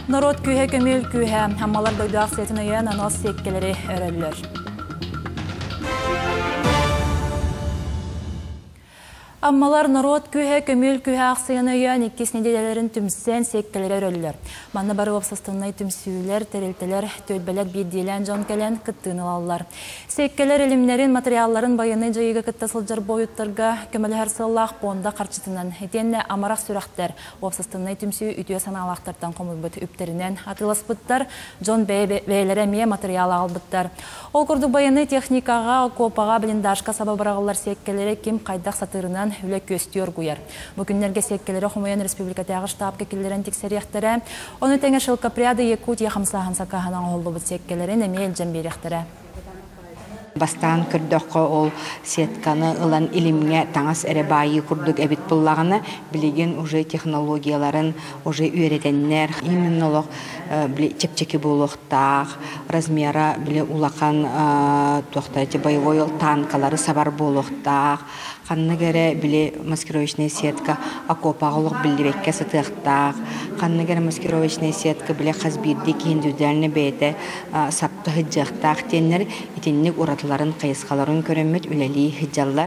Норуот күүһэ көмүөл күүһэ, Аммалар дойду аахсыйатын өйөөн анал сиэккэлэри өрөллөр. Аммалар норуот күүһэ көмүөл күүһэ аахсыйаны өйөөн иккис нэдиэлэлэрин түмсэн сиэккэлэри өрөллөр. Манна бары уопсастыбаннай түмсүүлэр, тэрилтэлэр, түөлбэлэр биирдиилээн дьон кэлэн кыттыыны ылаллар. Сиэккэлэр илимнэрин, матырыйаалларын байыаннай дьайыыга кытта сылдьар буойуттарга көмөлөһөр сыаллаах пуонда харчытынан, итиэннэ амарах сүрэхтэр, Уопсастыбаннай түмсүү үтүө санаалаахтартан хомуйбут үптэринэн атыыласпыттар, дьон бэйэлэрэ эмиэ матырыйаал аҕалбыттар. Ол курдук байыаннай техникаҕа, окуопаҕа, блиндажка саба быраҕыллар сиэккэлэри ким хайдах сатыырынан үлэ күөстүү оргуйар. Бу күннэргэ сиэккэлэри хомуйан республикатааҕы штабка киллэрэн тиксэриэхтэрэ. Ону тэҥэ Шелкопряды Якутия хамсааһын сакааһынан оҥоһуллубут сиэккэлэрин эмиэ илдьэн биэриэхтэрэ. Бастаан көрдөххө, ол сетканы ылан илимҥэ таҥас эрэ баайыы курдук эбит буоллаҕына, билигин уже технологияларын уже үөрэтэннэр, именно олох били чэпчэки буолуохтаах, размера били улахан туохта боевой ол танкалары сабар буолуохтаах, ханнык эрэ били маскировочная сетка окопаҕа олох биллибэккэ сытыахтаах, ханнык эрэ маскировочная сетка били хас биирдии киһи индивидуально бэйэтэ сапта сылдьыахтаах диэннэр итинник уратыларын хайысхаларын көрөммүт үлэлии сылдьаллар.